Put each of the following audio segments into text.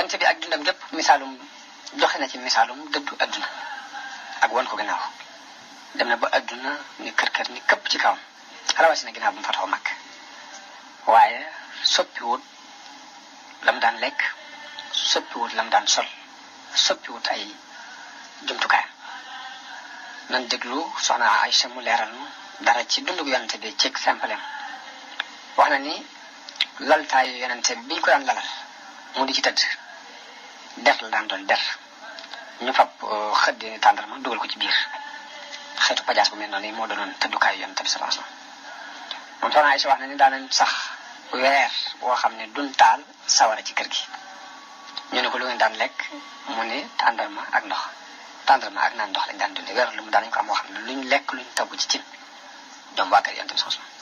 yonent bi ak dundam gépp misaalum joxe na ci misaalum dëddu adduna ak wan ko gannaaw dem na ba adduna ni kër ni këpp ci kawam rawatina ginnaaw bu mu fatoo mag waaye soppiwut lam daan lekk soppiwut lam daan sol soppiwut ay jumtukaayam nan déglu soxna Aysa mu leeral nu dara ci dundu yonent bi ci simplem wax na ni laltaayu yonent bi biñ ko daan lalal mu di ci tëdd der la daan doon der ñu fab xëdd ni tàndarma dugal ko ci biir xeetu pajaas bu mel noonu moo doonoon tëddukaayu yonent bi sallallahu alayhi wasallam moom soxna Aysa wax na ni daanañ sax weer boo xam ne duñ taal sawara ci kër gi ñu ne ko lu ngeen daan lekk mu ne tàndarma ak ndox tàndarma ak naan ndox lañ daan dundee weer lu mu daanañ ko am moo xam ne luñ lekk luñ togg ci cin ñoom waa kër yonent bi sallallahu alayhi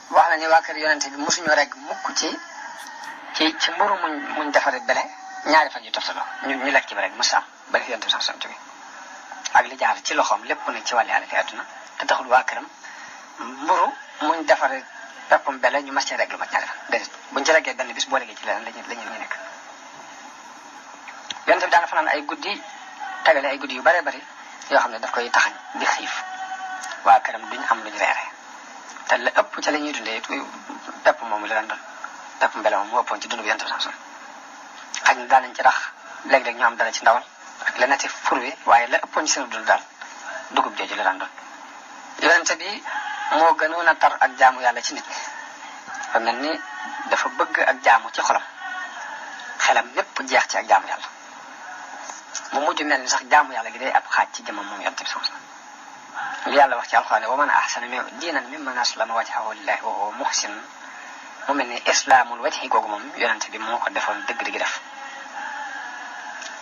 wasallam wax na ni waa kër yonent bi mosuñu rek mukk ci mburu muñ defaree bele ñaari fan yu toftaloo ñu lekk ci ba rek mos am ba def yonent bi sallallahu alayhi wasallam ak li jaar ci loxoom lépp nag ci wàllu yàlla fi àdduna te taxul waa këram mburu muñ defaree peppam bele ñu mas ci rek lu mat ñaari fan déedéet buñ ci reggee benn bis boo léegi ci leneen lañu nekk yonent bi daana fanaan ay guddi tagale ay guddi yu bare bari yoo xam ne daf koy taxañ di xiif waa këram duñ am luñ reere te la ëpp ca la ñuy dundee pepp moomu la daan doon pepp mbele moom moo ëppoon ci dundu bi yonent bi sallallahu alayhi wasallam xaj na daanañ ci rax léeg-léeg ñu am dara ci ndawal ak la nati fur wi waaye la ëppoon ci seen dund daal dugub jooju la daan doon yonent bi moo gënoon a tar ak jaamu yàlla ci nit ñi fa mel ni dafa bëgg ak jaamu ci xolam xelam lépp jeex ci ak jaamu yàlla mu mujj mel ni sax jaamu yàlla gi day ab xaaj ci jëmmam moom yonent bi sallallahu alayhi wasallam li yàlla wax ci alxuraan wa man ahsana diinan mimman aslama wajhahu lillahi wa huwa muhsin mu mel ni islaamul wajhi googu moom yonent bi moo ko defoon dëgg-dëgg def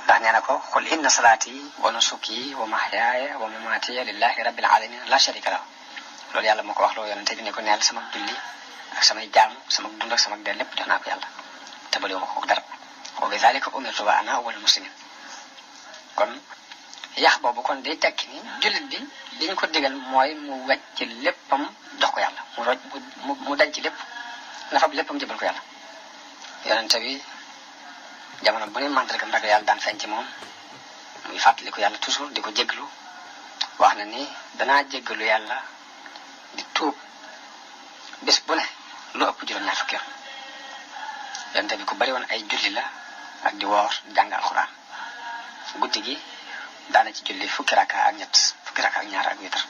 ndax nee na ko qul inna salaati wa nusuki wa mahyaaya wa mamaati lillahi rabbil alamin la sharika lahu loolu yàlla moo ko wax loo yonent bi ne ko neel sama julli ak samay jaamu sama dund ak sama dee lépp jox naa ko yàlla te bale ma ko dara wa bi zalika umirtu wa ana awwalul muslimin kon yax boobu kon day tekki ni jullit bi liñ ko digal mooy mu wàcc ci léppam jox ko yàlla mu dañ ci lépp na fab léppam jëbal ko yàlla yonent bi jamono bu ne mandargam ragal yàlla daan feeñ ci moom muy fàttali ko yàlla toujours di ko jéggalu wax na ni danaa jéggalu yàlla di tuub bés bu ne lu ëpp juróom-ñaar fukki yoon yonent bi ku bari woon ay julli la ak di woor jàng alxuraan guddi gi daana ci julli fukki raka ak ñaar ak witar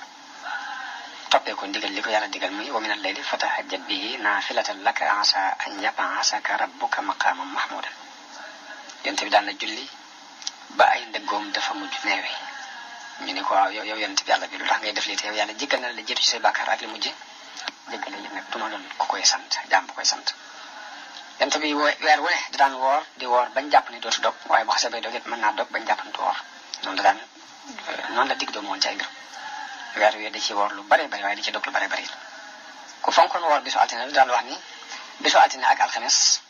toppee ko ndigal li ko yàlla digal muy wa minal layli fatahajjad bihi naafilatan laka asa an yab'asaka rabbuka maqaman mahmudan yonent bi daan na julli ba ay ndëggoom dafa mujj neewe ñu ne ko waaw yow yonent bi yàlla bi lu tax ngay def lii te yow yàlla jéggal na la jiitu ci say bàkkaar ak li mujj jéggal la nag duma doon ku koy sant jaam bu koy sant yonent bi weer wu ne da daan woor di woor bañ jàpp ne dootu dog waaye bu xasee bay dog it mën naa dog bañ jàpp ne du woor noonu la digg doomu woon ci ay mbirum weer wi da ci woor lu bare bari waaye da ci dog lu bare bari ku fonkoon woor bisu altine lu daan wax ni bisu altine ak alxames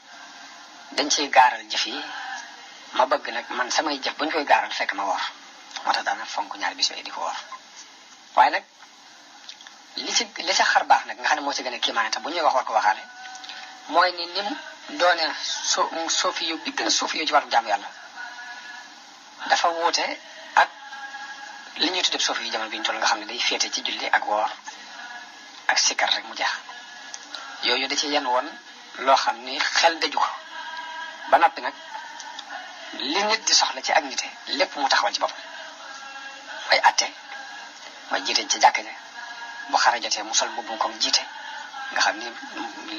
dañ ciy gaaral jëf yi ma bëgg nag man samay jëf bu ñu koy gaaral fekk ma woor moo tax daana fonk ñaari bis yooyu di ko woor waaye nag li ci xar baax nag nga xam ne moo ci gën a kiimaane tax bu ñuy wax war ko waxaale mooy ni nim doone soofi yu bi gën a soofi yu ci wàllu jaamu yàlla dafa wuute ak li ñuy tuddee soofi yu jamono bi ñu toll nga xam ne day féete ci julli ak woor ak sikkar rek mu jeex yooyu da ci yenn woon loo xam ni xel daju ko ba noppi nag li nit di soxla ci ak nite lépp mu taxawal ci boppam mooy atte mooy jiite ci jàkk ja bu xare jotee mu sol mbubbum comme jiite nga xam ni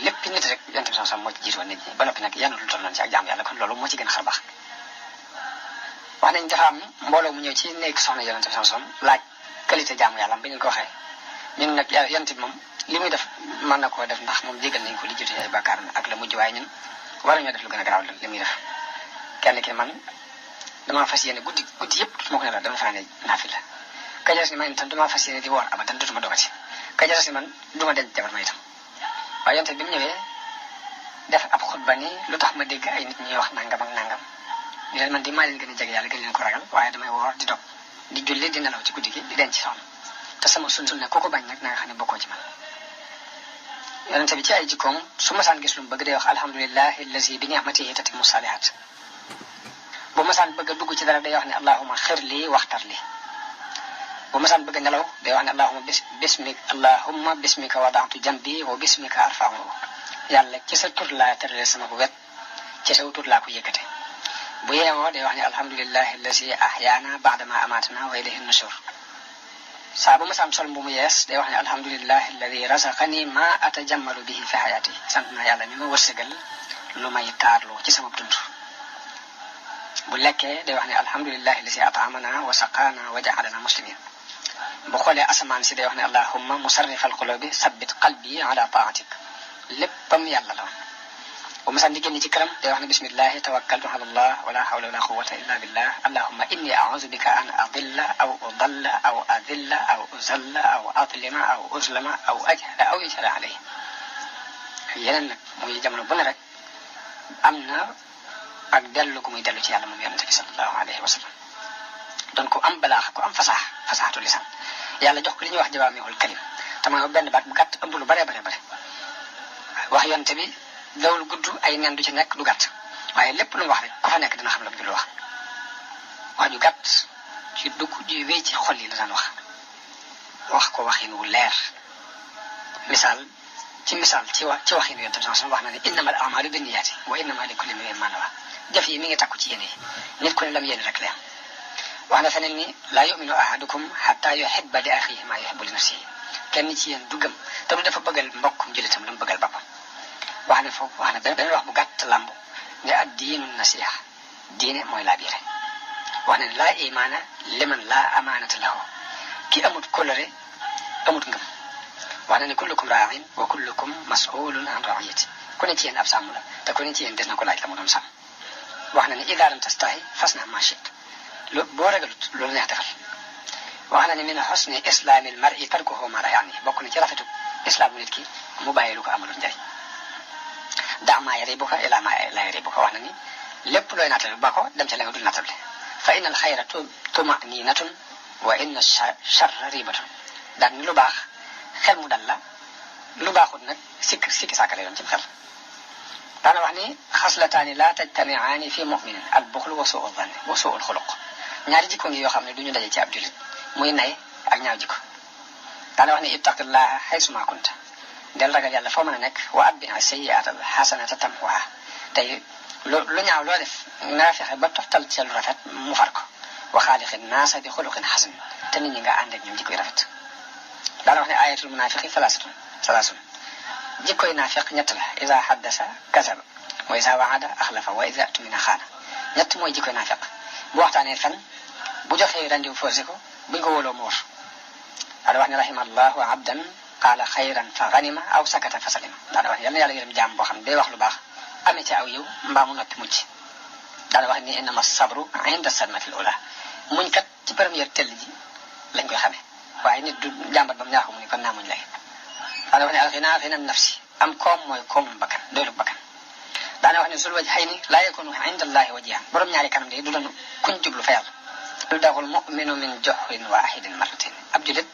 lépp nit rek yonent bi sallallahu alayhi wasallam moo ci jiitoon nit ñi ba noppi nag yenn lu toll noonu ci ak jaam yàlla kon loolu moo ci gën a xar baax wax nañ dafa am mbooloo mu ñëw ci nekk soxna yonent bi sallallahu alayhi wasallam laaj qualité jaamu yàlla bi ñu ko waxee ñun nag yonent bi moom li muy def mën na koo def ndax moom jégal nañ ko li jiitu ay bàkkaar ak la mujj waaye ñun war nañoo def lu gën a garaaw li muy def kenn ki man damaa fas yéene guddi yëpp moo ko ne la dama fanaane naafila kajaras ni man itam damaa fas yéene di woor abadan dootuma dogati kajaras ni man duma denc jabar ma itam waaye yonte bi mu ñëwee def ab xutba ni lu tax ma dégg ay nit ñuy wax nangam ak nangam di leen man di maa leen gën a jege yàlla gën leen ko ragal waaye damay woor di dog di julli di nelaw ci guddi gi di denc soxna te sama sunna ku ko bañ nag na nga xam ne bokkoo ci man yonente bi ci ay jikkoom su masaan gis lu mu bëgg day wax alhamdulillahi allazi bi ni'matihi tatimmu salihat bu masaan bëgg a dugg ci dara day wax ne allahumma xir lii waxtar lii bu masaan bëgg a nelaw day wax ne allahumma bismika wada'tu jambi wa bismika arfa'u yàlla ci sa tur laa tërale sama bu wet ci sa tur laa ko yëkkate bu yeewoo day wax ne alhamdulillahi allazi ahyaana ba'dama amatana wa ilayhi nushur saa bu masaan sol bu mu yees day wax ne alhamdulillahi allazi razaqani ma atajammalu bihi fi hayati sant naa yàlla mi ma wërsëgal lu may taarlu ci sama dund bu lekkee day wax ne alhamdulillahi allazi at'amana wa saqana wa ja'alana muslimin bu xoolee asamaan si day wax ne allahumma musarrifal qulubi sabbit qalbi ala ta'atik léppam yàlla la bu masaan di génn ci këram day wax ne bismillahi tawakkaltu ala allah wala hawla wala quwwata illa billah allahumma inni a'udhu bika an adilla aw udalla aw adilla aw uzalla aw adlima aw uzlama aw ajhala aw yujhala alayhi yeneen nag muy jamono bu ne rek am na ak dellu gu muy dellu ci yàlla moom yonente bi sallallahu alayhi wa sallam doon ko am balaax ko am fasaxatu lisan yàlla jox ko li ñuy wax jawaamihul kalim tama benn baat bu gàtt ëmb lu bare wax yonente bi dawul gudd ay nen du ci nekk du gàtt waaye lépp lu mu wax rek ku fa nekk dina xam la bu wax ju gàtt ci dugg di wéy ci xol yi la daan wax ko waxin wu leer misaal ci waxin yonente bi wax na ne innamal a'malu binniyaati wa innama likulli imri'in ma nawa jëf yi mi ngi takku ci yéene nit ku ne lam yéene rek la wax na feneen ni laa yuminu ahadukum hatta yuhibba li axihi ma yuhibbu li nafsihi kenn ci yéen du gëm te du dafa bëggal mbokkum jullitam la mu bëggal boppam wax na benn wax bu gàtt lamb ne ad diinu nasiha diine mooy laa biire wax ne laa imaana liman laa amaanata lahu ki amut kóllëre amut ngëm wax na ne kullukum raa'in wa kullukum mas'ulun an ra'iyati ku ne ci yéen ab sàmm la te ku ne ci yéen des na ko laaj la mu doon sàmm wax na ne idaa lam tastahi fasna ma shi'ta boo ragalut loolu neex defal wax na ne min husni islaamil mar'i tarkuhu ma la yaani bokk na ci rafetu islaamu nit ki mu bàyyi lu ko amalul njëriñ daa maa yaribuka ilaa maa laa yaribuka wax na ni lépp looy naatale ba ko dem ca la nga dul naatale fa inna al xayra tuma'ninatun wa inna charra ribatun daan ni lu baax xel mu dal la lu baaxut nag sikki sàkkale yoon ci xel daana wax ni xaslataani laa tajtamiaani fi muminin al buxlu wa suu zanni wa suu al xuluq ñaari jikko ngi yoo xam ne du ñu daje ci ab jullit muy nay ak ñaaw jikko daana wax ni ittaqillaha haysuma kunta del ragal yàlla foo mën a nekk wa atbi'i sayyi'ata al hasanata tamhuha tey lu ñaaw loo def nga fexe ba toftal ci lu rafet mu far ko wa xaaliqin naasa bi xuluqin hasan te nit ñi nga ànd ak ñoom jikkoy rafet daana wax ne ayatul munafiqi salaasun jikkoy naafiq ñett la iza haddasa kasaba wa iza wa'ada axlafa wa iza tumina xaana ñett mooy jikkoy naafiq bu waxtaanee fen bu joxee rendiw forcé ko buñ ko wóoloo mu war daana wax ne rahimallahu abdan qaala xayran fa ganima aw sakata fa salima daana wax ne yal na yàlla yërëm jaam boo xam ne day wax lu baax amee ci aw yiw mbaa mu noppi mucc daana wax ni innama sabru inda sadmatil ula muñ kat ci première tell ji lañ koy xamee waaye nit du jàmbat ba mu ñaaxu mu ni kon naa muñ lay daana wax ne alxinaa xina nafsi am koom mooy koomum bakkan doylu bakkan daana wax ne zul wajhayni laa yakunu inda allahi wajihan borom ñaari kanam de du doon kuñ jublu fa yàlla lu daxul muminu min joxrin waahidin marratin ab julit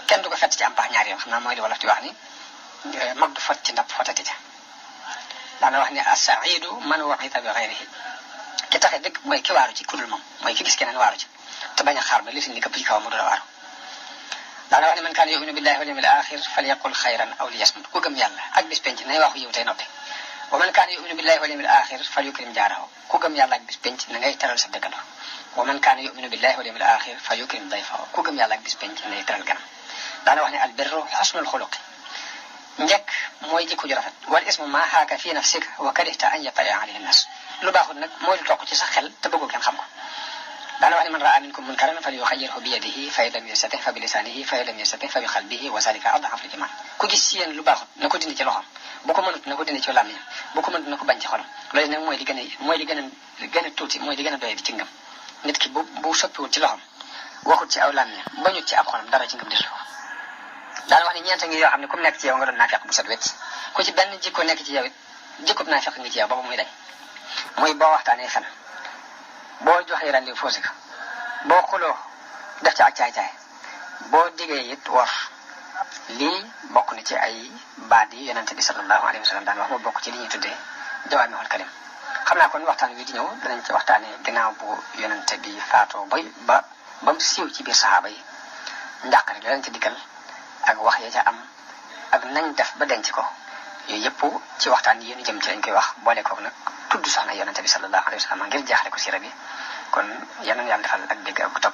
kenn du ko fett ci am pax ñaari yoon xam naa mooy li wolof di wax ni mag du fot ci ndab fotati ca daana wax ne as-sa'idu man waqita bi ghayrihi ki taxe dëgg mooy ki waaru ci kudul moom mooy ki gis keneen waaru ci te bañ a xaar ba li fi ni këpp ci kaw mu dula waaru daana wax ne man kaana yu'minu billahi wal yawmil axir falyaqul xayran aw liyasmut ku gëm yàlla ak bis penc nay waxu yiw tey noppi wa man kaana yu'minu billahi wal yawmil axir falyukrim jaarahu ku gëm yàlla ak bis penc na ngay teral sa dëkkandoo wa man kaana yu'minu billahi wal yawmil axir falyukrim dayfahu ku gëm yàlla ak bis penc nay teral ganam daana wax ne al birru husnul xuluqi njëkk mooy jikko ju rafet wal ismu maa xaaka fii nafsika wa karihta an yattali'a alayhi nas lu baaxul nag mooy lu toq ci sa xel te bëggul kenn xam ko daana wax ne man raa minkum munkaran falyughayyirhu bi yadihi fa in lam yastati' fa bi lisanihi fa in lam yastati' fa bi qalbihi wa zalika ad'afu al-iman ku gis ci yéen lu baaxul na ko dindi ci loxoom bu ko mënut na ko dindi ci làmmiñam bu ko mënut na ko bañ ci xolam loolu nag mooy li gën a tuuti mooy li gën a doy ci ngëm nit ki bu soppiwul ci loxoom waxut ci aw làmmiñam bañut ci ab xolam dara ci ngëm desul ko daana wax ne ñeenta ngi yoo xam ne ku nekk ci yow nga doon naafeq bu set wecc ku ci benn jikko nekk ci yow it jikkub naafeq ngi ci yow boobu muy dañ muy boo waxtaanee fen boo joxee rendez-vous faussé ko boo xuloo def ci ak caay-caay boo digee it wor lii bokk na ci ay baat yi yonente bi sallallahu alayhi wa sallam daan wax moo bokk ci li ñuy tuddee jawaamihul kalim xam naa kon waxtaan wi di ñëw danañ ci waxtaanee ginnaaw bu yonente bi faatoo ba mu siiw ci biir saxaaba yi njàqare la leen ci dikkal ak wax ya ca am ak nañ def ba denc ko yooyu yëpp ci waxtaan yi yéen jëm ci lañ koy wax boole koog nag tudd soxna yonente bi sallallahu alayhi wa sallam ngir jaaxle ko sira bi kon yal na yàlla defal ak dégg ak topp